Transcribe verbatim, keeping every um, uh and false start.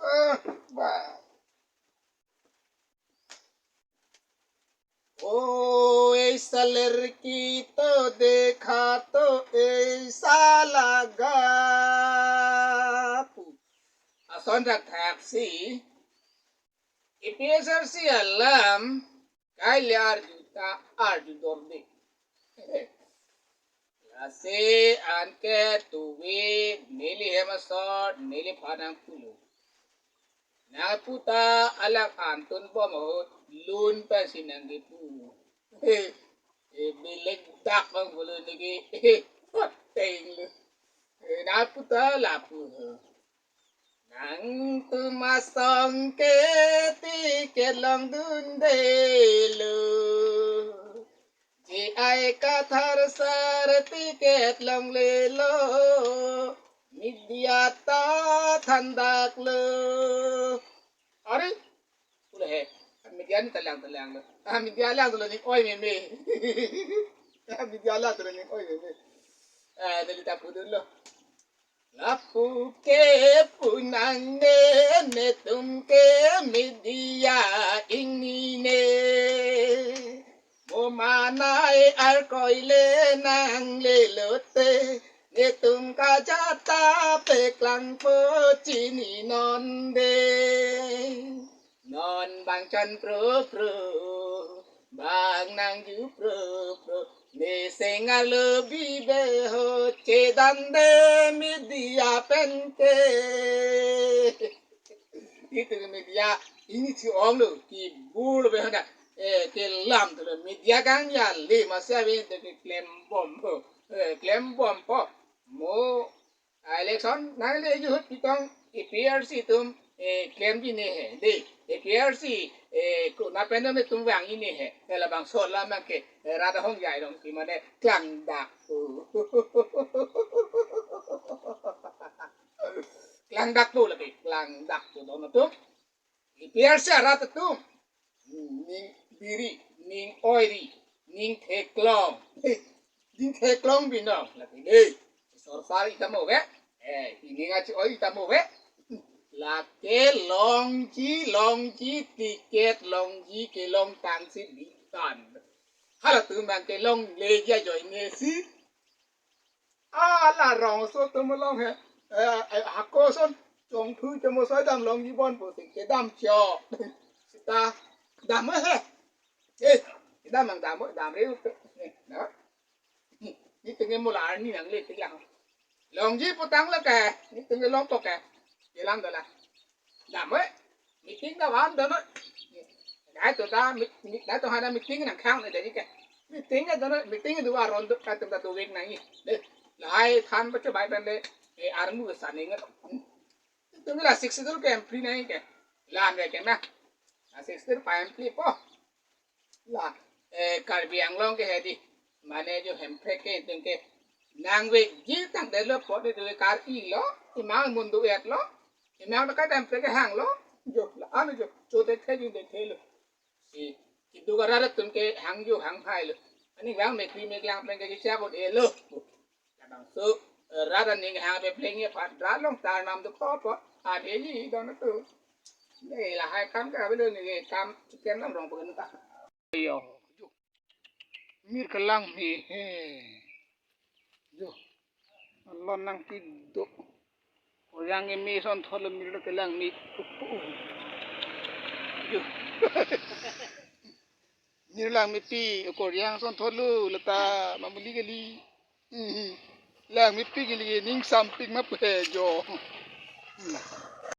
Ah, bah. ओ ऐसा लड़की तो देखा तो ऐसा लगा. Ason thakthak si A P S R C alam kaile arju ta arju dorde. Lasi anke tuwi neli hem asor neliphan nangpulo. Nangpu ta alak antun bom ahut lun pensi nangkipu. Eh, eh, bilek dak bang bulu niki. Eh, poteng lo. Eh, nangpu ta lapu. Nangtum asong ke ticket longdundelo. J I Kathar sir ticket longlelo. Media ta thandaklo. Are, ule he. Media ni ta lang ta langlo. Ah, media lang ta lo ning oi meme. Ah, media lang ta lo ning oi meme. Ah, neli ta pudunlo. Lapu ke pu nangne, netum ke media ingnine. Mo manai arkoi le nanglelote, netum kajat ta peklangpo chininon de. Non bang chan pro pro, bang nangju pro pro, ne sengar lo bibe ho chedan de media pen ke. Itum media ini si ong lo, kibur lo behana. Eh, kelam tu lo media kang ya le masa be tu keklem bom ho. Eh, klem bom po. Mo election nangle ahut pitong A P R C atum, eh, klemji ne he, de. A P R C, eh, ko na pen netum vangji ne he. Labangso alam ke, eh, rat ahong jai dong si mane klangdak pu. Klangdak pu lagi, klangdak pu dong atum. A P R C arat atum. Ning biri, ning oiri, ning theklong. Ning theklong binong. Lake de. Sorkar ita mo ke. Eh, ning achi oi ita mo ke. Lake longji, longji ticket, longji kelong tangsi bitan. Halatum bang kelongle ajoine si. Ala rongso atum along he. Eh, eh, hako ason chongthu chomosoi dam longji bon pusi kedam cho. Sita dam he. Eh, kedam nang dam, dam re. Eh, na. Netum ke mula arni nangle tik lang. Longji putang lake. Netum ke longpo ke. Kelang dola. Dam we. Meeting ta van dono. Dai to ta meet-, meet-, dai to hana meeting nangkhang ne dai ke. Meeting ta dono, meeting ta van dono, dai to ta dovek nangji. De, lahai than bacho bai pen de, eh, armu sa ning. Tum la Sixth Schedule ke hempli nangji ke. Lan de ke na. La Sixth Schedule pa hempli po. La, eh, Karbi Anglong ke hedi. Mane jo Hemprek ke itum ke nangvekji tangte lo pot ne tu kar-i lo, imang mundu et lo, imang dekat Hemprek ke hang lo, jo, la, anu jo, chote the jun de the lo. Si, idu ka rat atum ke hang jo hang hai lo. Ani vang mekri meklang pen ke kisa bot e lo. Labangso, eh, rat aning hang pepleng ye pat rat long tar nam tu kopo. Ade ji don tu. Nei lahai kam ke avelo ni ke kam chicken nam rong pun ta. Yo. Mir kelang mi he. Yo. Lon nangkedo. Koreang imi son thol mir kelang mi. Yo. Mir lang mi pi, Koreang son tholu lata mamuli kali. Mhm. Lang mi pi kali ning samping ma pe jo. Hmm.